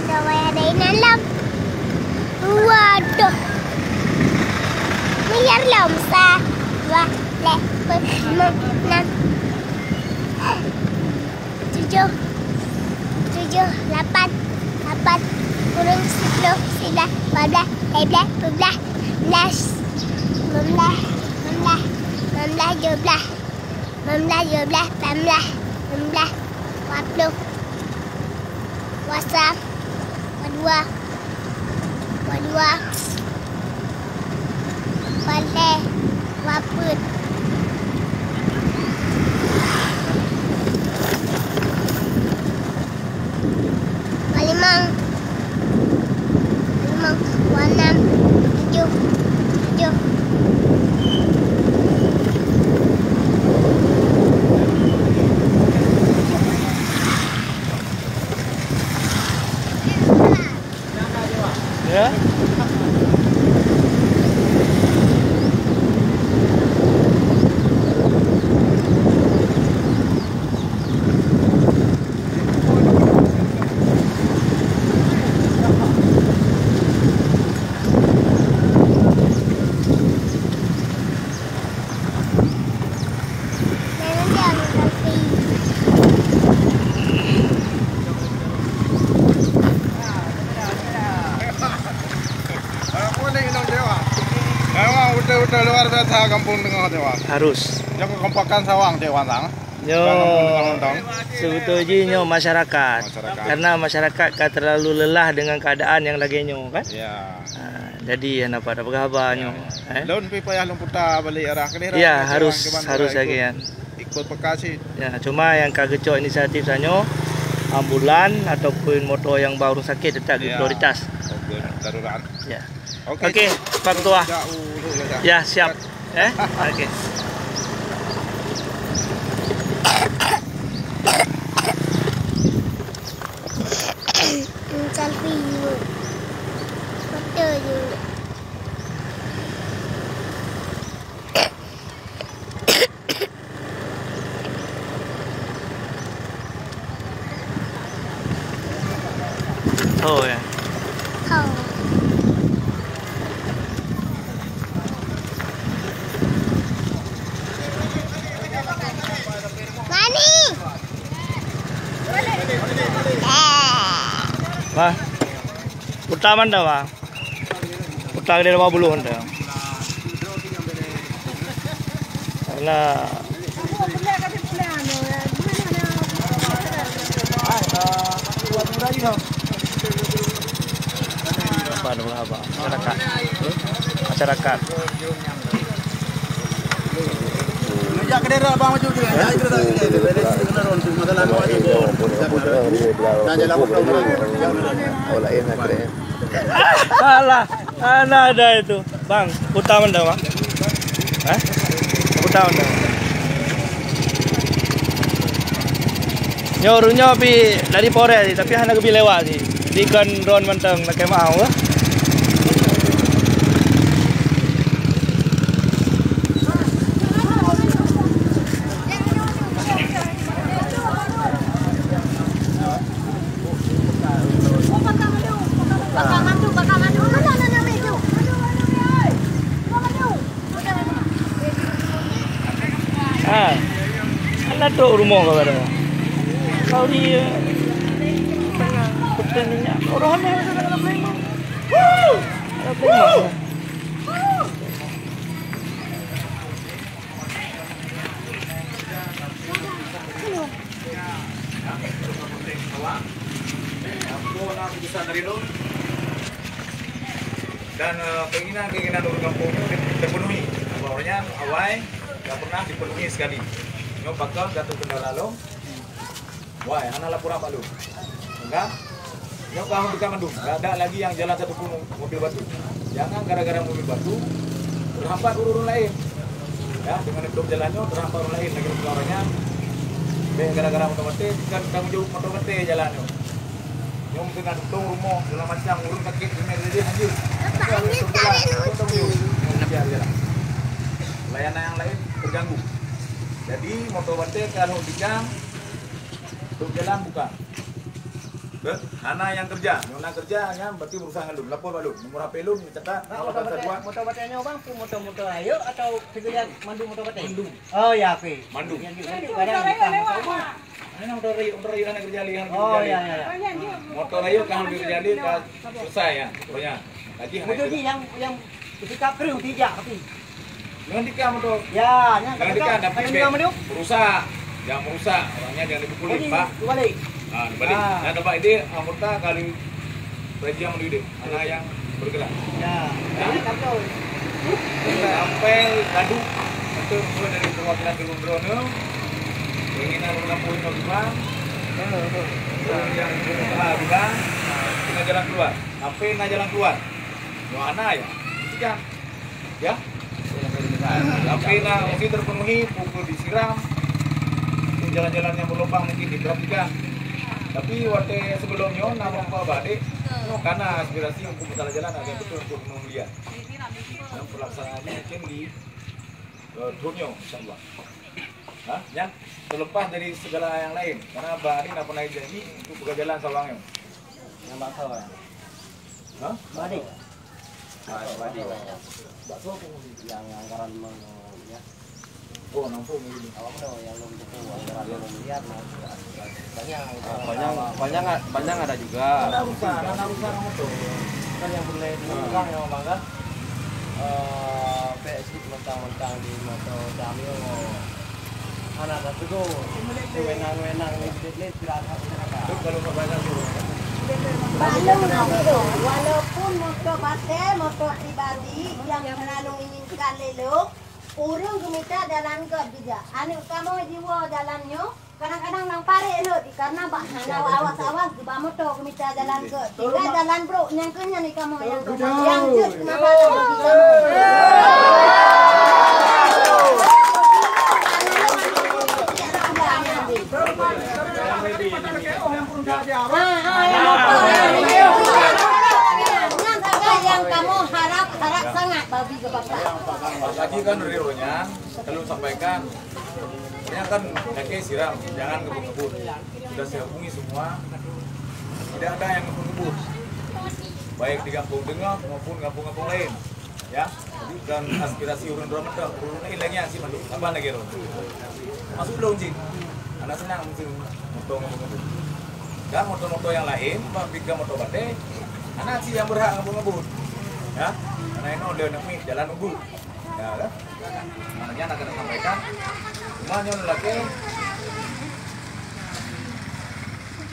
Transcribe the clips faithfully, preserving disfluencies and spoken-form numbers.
Kawai ada inan lom. Waduh. Miliar lom. Sa, dua, leh, peuet, limong, enam, tujoh, tujoh, lapan, lapan, kureueng, siploh, siblaih, dua blaih, lhèe blaih, peuet blaih, blaih, limong blaih, enam blaih, enam blaih, tujoh blaih. Lima belas, tujuh belas, lapan belas, sembilan belas, dua puluh, dua puluh satu, dua puluh dua, dua puluh dua, dua puluh tiga, dua puluh empat, dua puluh lima, dua puluh enam, dua puluh tujuh, tujuh. Ya. Memang betul-betul luar biasa kampung teungoh, Dewan. Harus. Jaga kompakan sawang, Dewan, sang. Nyoe, sebetul jih nyoe masyarakat. Masyarakat. Karena masyarakat ka terlalu lelah dengan keadaan yang lagèe nyoe, kan? Ya. Ha, jadi, hana pat peugah haba nyoe, eh? Lôn pih payah lôn puta balik arah keudéh. Ya, harus, harus lagèe nyan. Ikut peka cit. Ya, cuma nyang ka geucok inisiatif tanyoe, ambulan ataupun moto nyang ba ureueng sakit tetap prioritas. Oke, darurat. Ya. Oke. Oke, Pak Ketua. Ya, siap. Eh? Oke. Selfie dulu. Foto dulu. Oh, ya. Oh. Mani. Wah. Utama dah, Bang. Putar dia lima puluh dah. Alah. Apa nama apa? Masyarakat. Masyarakat. Alah, hana ada itu. Bang, putar mantong, Bang. Hah? Putar mantong. Nyoe ureueng nyoe pi dari Polres, tapi hana geubi lewat sih. Dikon drone mantong, lakèe mau, eh. Ah, anak tu rumah kau ada. Kau ni, eh, tengah putih minyak. Orang ni ada dalam Palembang. Ada Palembang. Dan, eh, keinginan-keinginan ureueng kampung nyoe terpenuhi. Awai nyan, awai, tak pernah dipenuhi sekali. Nyoe pakon Datuk Kendala lom. Wai, hana laporan bak lôn. Enggak. Nyoe ka hom teuka mandum, ka ada lagi nyang jalan satu pun mobil batu. Jangan gara-gara mobil batu terhambat ureueng laén. Ya, dengan dok jalan nyoe terhambat ureueng laén lagi, bukan orang nyan. Bèk gara-gara moto batèe, bukan tanggung jawab moto batèe jalan nyoe. Nyoe mungkin ka tutong rumoh, segala macam, ureueng sakit, dunia jadi hancur. Tapi harus jalan, jalan, jalan. Biar jalan. Layanan yang lain terganggu. Jadi, moto batèe ka lheuh dikang, dok jalan buka. Hana nyang keureuja. Nyang na keureuja nyan berarti beurusaha ngon lôn. Lapor bak lôn. Nomor H P lôn neucatat. Moto batèe, moto batèe nyoe bang, peue moto-moto rayeuk atau sigoe mandum moto batèe? Mandum. Oh ya, oke. Mandum. Kadang moto rayeuk, moto rayeuk hana keureuja lé, hana keureuja lé. Oh ya, ya, ya. Moto rayeuk ka hana keureuja lé, ka selesai ya. Pokoknya. Lagi hana. Moto jih nyang, nyang Ketika keureung tijak tapi. Jangan dikam tu. Ya, nyan jangan dikam, tapi bek meuduk. Merusak. Jangan merusak. Orangnya jangan dipukuli, Pak. Balik. Ha, balik. Ah. Nah, tempat ini anggota kali rejang menuju. Mana yang bergerak. Ya. Ya. Jadi tak tahu. Sampai gaduh. Itu sesuai dari perwakilan turun-turun tu. Keinginan orang kampung itu juga. Betul, betul. Yang berusaha juga. Nah, kita jalan keluar. Sampai na jalan keluar. Nyoe hana ya. Perhatikan. Ya. Tapi na mesti terpenuhi, pukul disiram. Untuk jalan-jalan yang berlubang mungkin diperhatikan. Tapi watèe sebelum nyoe na meupa bak dek, nyoe kana aspirasi untuk masalah jalan ada betul untuk pemulihan. Dan pelaksanaannya mungkin di eh, tahun nyoe insyaallah. Ha? Yang terlepas dari segala yang lain. Karena bak dek na pernah janji untuk peugah jalan Sawang nyoe. Nyang bak soe? Hah? Badi. Ah, Badi. Bakso pun yang anggaran meng-, ya. Oh, nampung ini. Awak mana yang belum tentu anggaran belum lihat, nah, banyak. Ah, panjang, panjang, panjang ada juga. Ada usaha, ada usaha motor. Kan yang boleh diubah yang bangga. Eh, bek sih mentang-mentang di motor Jamil. Hana teutegur. Wewenang-wewenang nibak lé istirahat masyarakat. Balum na sidroe, walaupun moto batèe, moto pribadi nyang hana lôn inginkan lé lôn, ureueng geumita jalan gèt geujak. Aneuk kamoe jiwoe jalan nyoe, kadang-kadang nang parek lôn, karena bak hana awas-awas geuba moto geumita jalan gèt. Tinggai jalan brok nyang keu nyan kamoe nyang, nyang jeuet keu masalah bagi kamoe. Nyang sagai nyang kamoe harap, harap sangat bagi keu Bapak. Lagi kan dari Ronya, kalau sampaikan, ya kan, kaki siram, jangan ngebut-ngebut. Sudah saya hubungi semua, tidak ada yang ngebut-ngebut. Baik di Gampông Teungoh maupun gampông-gampông lain. Ya, jadi dan aspirasi ureueng droe mantong, ureueng lain lagi yang sih mandum, tambah lagi ureueng. Masuk lôn cit. Hana seunang mungkin moto ngebut-ngebut. Dan moto-moto yang lain, bak pika moto batèe, hana cit yang berhak ngebut-ngebut. Ya, karena ini udah neuk miet jalan ngebut. Ya, kan? Nah, nyan akan sampaikan. Cuma nyoe lelaki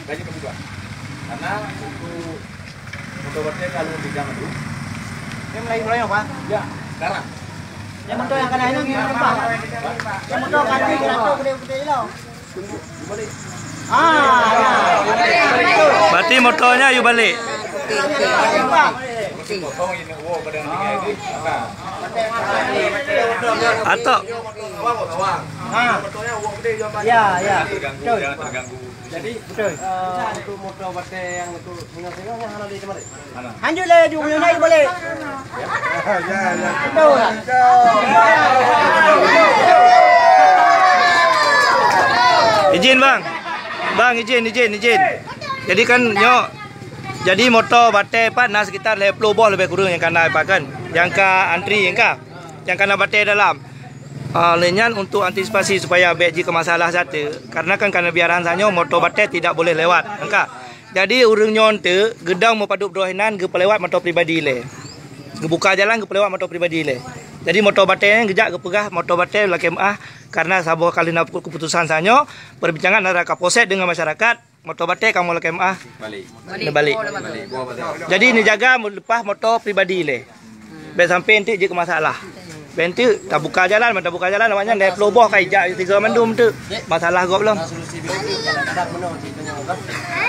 gaji petugas. Karena untuk moto batèe kalau di zaman dulu. Ini mulai, mulai apa? Ya, sekarang. Yang motor yang kena ini, ini apa? Yang motor kaki, motor gede-gede lo. Ah, ya. Berarti motornya yuk balik. Atau? Ha. Ya, ya. Betul. Jadi, betul. Eh, untuk motor batèe yang untuk singa-singa yang hana di tempat. Lanjut laju, yang lain boleh. Betul. Izin, Bang. Bang, izin, izin, izin. Jadi kan nyoe, jadi moto batèe pat na sekitar lhèe ploh boh lebih kurang nyang kana pat kan. Nyang ka antri nyang ka. Nyang kana batèe dalam. Ah, lé nyan untuk antisipasi supaya bèk jeuet keu masalah sateue. Karena kan kana biaran sanyoe moto batèe tidak boleh lewat. Nyang ka. Jadi, ureueng nyoe teuk geudong meupadub droe inan geupeulewat moto pribadi lé. Geubuka jalan geupeulewat moto pribadi lé. Jadi, moto batèe nyan geujak geupeugah moto batèe lakèe meu'ah karena saboh kali na keuputusan sanyoe, perbincangan antara Kapolsek dengan masyarakat, moto batèe kamoe lakèe meu'ah neubalik. Jadi, neujaga leupah moto pribadi lé. Bèk sampai enteuk jeuet keu masalah. Bèk enteuk tabuka jalan, ban tabuka jalan awak nyan lhèe ploh boh ka ijak tiga mandum teuk. Masalah gob lom. Nah, solusi berikutnya, kadang-kadang meunoe ceritanya, kan?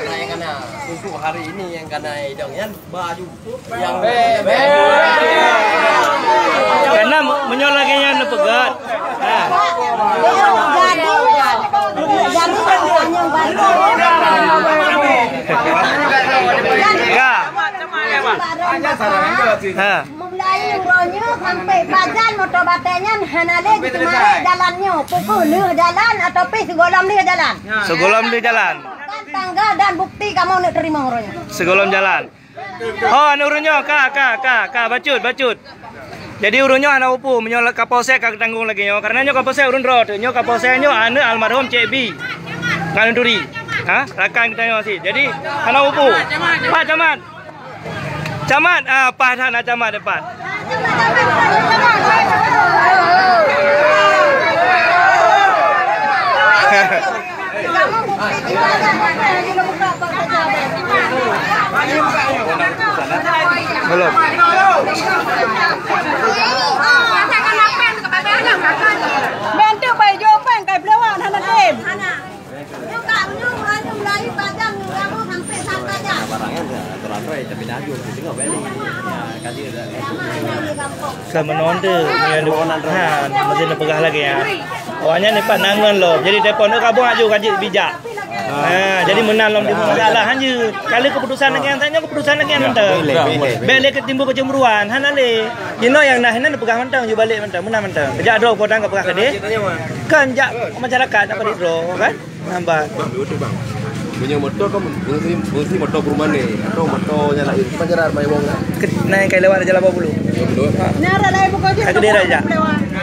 Nah, yang kena untuk hari ini yang kena idong nyan baju yang Karena meunyoe lagèe nyan neupeugah. Nah. Jadi, jadi, Ka. Ha. Mulai uroe nyoe sampai pajan moto batèe nyan hana lé jiteumarik jalan nyoe. Pukul lheueh jalan atau pih sigohlom lheueh jalan. Sigohlom lheueh jalan. Tangga dan bukti kamoe neuk teurimong uroe nyoe. Sigohlom jalan. Oh, anu ureueng nyoe, ka, ka, ka, ka, bacut, bacut. Jadi ureueng nyoe hana upu, meunyoe Kapolsek ka geutanggong lagèe nyoe. Karena nyoe Kapolsek ureueng droe teuh. Nyoe Kapolsek nyoe aneuk almarhum Cik B. Ngan Duri. Ha? Rakan geutanyoe sit. Jadi hana upu. Pak Camat. Camat, ah, paih that na camat depan. Belum. Bantu bai jopeng kai Blewa hana tem. Ka meunan tu, meunyoe dukungan, mesti neupeugah lagèe nyan. Awaknyan ni pat nangon lom. Jadi telepon tu kabong aju ka jeuet bijak. Ha, jadi meunan lom timbul masalah han jeuet. Kalau keputusan lagèe nyan, tanya keputusan lagèe nyan mantong. Bèk lé timbul kecemburuan, hana lé. Jinoe nyang na hinan peugah mantong, ju balek mantong, meunan mantong. Kejak droe po tang ka peugah keudeh. Kan jak masyarakat dapat droe kan? Nambah. Bang, betul bang. Punya motor kan mesti, mesti motor perumahan ni atau motor yang lain. Macam mana mai wong lah. Ke, naik kai lewat jalan bawah bulu. Betul. Ha. Nara lain bukan je. Aku dia raja.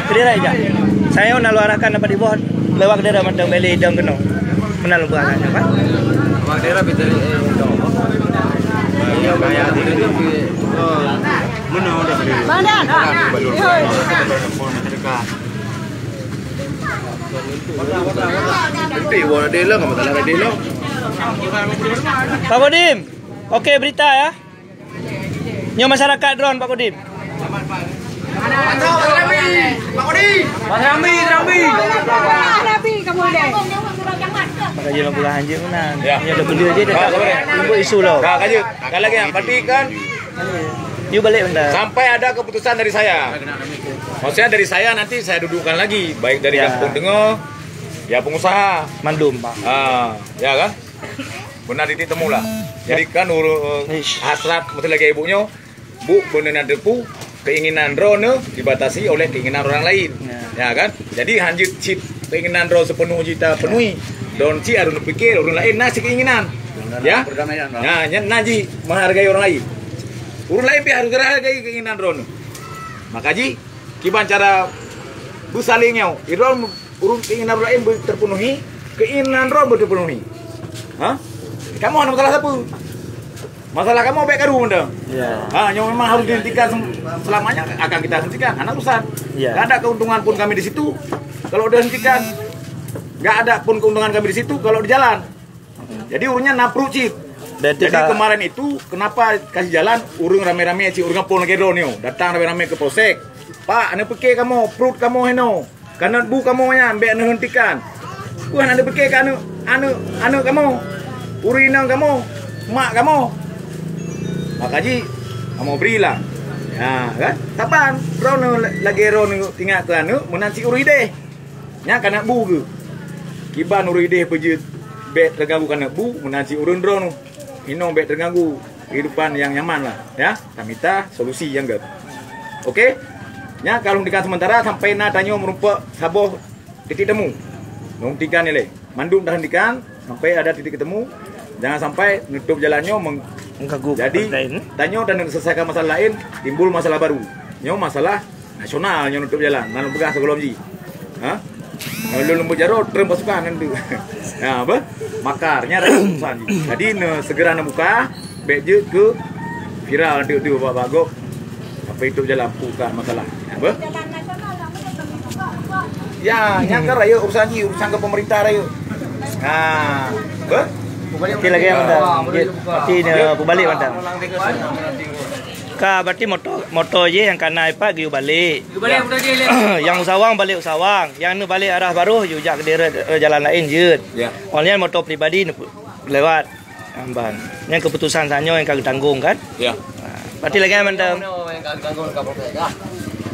Kediri jak. Saya nak luarkan dapat dibuat lewat kediri mantong beli dong kena. Meunan lom peugah kan? Abang daerah betul. Iya, bayar dulu. Mana ada beli? Mana? Baru. Sedekah. Nanti wah ada lah, nggak masalah ada lah. Pak Kodim, oke berita ya. Nyoe masyarakat droen Pak Kodim. Pak Kodim. Pak Kodim. Pak Kodim. Pak Kodim. Maka dia nak pulang anjing mana? Ya. Dia dah beli aja dia tak boleh. Tunggu isu lah. Dah, lanjut. Sekali lagi nak pastikan. You balik bentar. Sampai ada keputusan dari saya. Maksudnya dari saya nanti saya dudukkan lagi, baik dari Ya. Gampong Tengah, ya pengusaha. Mandum, Pak. Ah, ya kan? Benar titik temu lah. Jadi kan uru-, Ish. Hasrat betul lagi ibu nyoe, bu beuna teupeu keinginan droeneuh dibatasi oleh keinginan orang lain. Ya. Ya kan? Jadi hanjeuet cit keinginan droe sepenuh jita penuhi. Droe cit harus berpikir orang lain na sikeinginan. Ya. Perdamaian, Pak. Nah, nyan na ji menghargai orang lain. Orang lain pih harus menghargai keinginan droeneuh. Maka ji kiban cara bersaling nyoe. Droe ureueng keinginan ureueng laén beu terpenuhi, keinginan droe beu terpenuhi. Ha? Kamoe hana masalah sapeue. Masalah kamoe bèk karu mantong. Ya. Ha, nyoe memang harus dihentikan sem-, selamanya akan kita hentikan, hana urusan. Ya. Gak ada keuntungan pun kami di situ. Kalau dihentikan, gak ada pun keuntungan kami di situ kalau di jalan. Jadi ureueng nyan na pruet cit. Jadi kemarin itu kenapa kasih jalan ureueng ramé-ramé cit ureueng gampông lagèe droe nyoe datang ramé-ramé ke polsek. Pak, aneuk pike kamoe, pruet kamoe heno. Kanot bu kamoe nyan bèk neuheuntikan. Peue hana neupike keu aneuk, aneuk, aneuk kamoe, ureueng inong kamoe, mak kamoe. Maka ji kamoe bri lah. Ha, kan? Saban droeneuh lagèe droeneuh ingat keu aneuk meunan cit ureueng ideh. Nyan kanot bu geuh. Kiban ureueng ideh peujeuet bèk teuganggu kanot bu meunan cit ureueng droeneuh. Inong bèk teuganggu kehidupan nyang nyaman lah, ya. Tamita solusi nyang gèt. Oke? Nyan ka lôn hentikan sementara sampai na tanyoe meurumpok saboh titik temu. Lôn hentikan ilèe. Mandum tahentikan sampai ada titik ketemu. Jangan sampai nutup jalan nyoe meng-, Mengganggu jadi, partai ni. Tanyoe dan selesaikan masalah lain, timbul masalah baru. Nyoe masalah nasional nyoe nutup jalan, lalu peugah sigohlom ji. Ha? Lalu lembut jaroe, trem pasukan nanti. Ha, apa? Makar, nyara urusan ji. Jadi, ne, segera neubuka, bèk jeuet keu viral nanti tu bak bagok. Apa itu jalan buka masalah. Apa? Ya, nyang kan rakyat urusan ji, urusan ke pemerintah rakyat. Ha, apa? Okey lagi yang mantap. Okey, ni, uh, pembalik mantap. Ka berarti motor, motor je yang kana ipak giu balik. Giu balik motor je, leh. Yang usawang balik usawang, yang nu balik arah baruh ju jak ke daerah, eh, jalan lain jeuet. Ya. Orang lain motor pribadi nu lewat. Amban. Yang keputusan sanyo yang ka ditanggong kan? Ya. Ha, berarti lagi mantap. Yang ka ditanggong ka proses dah.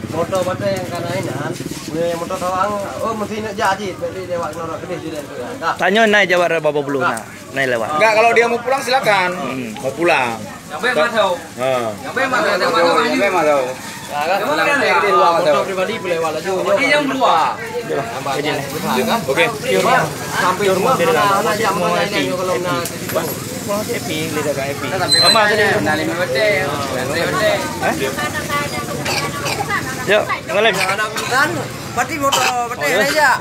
Motor motor yang kana inan, punya motor sawang, oh mesti nak jadi, berarti dia wak norok kedih jadi tu ya. Dah. Tanyo naik jawab bapa belum nah. Naik lewat. Enggak, kalau dia mau pulang silakan. Hmm. Mau pulang. Sampai masuk. Ha. Sampai masuk. Sampai masuk. Motor pribadi pun lewat laju. Jadi yang keluar. Okey. Sampai rumah, anak-anak dia, anak-anak dia, kalau nak. Happy, dia dah happy. Mama tadi. Nak lima betul. Lima betul. Yuk, Salim. Anak bukan. Berarti motor betul ya?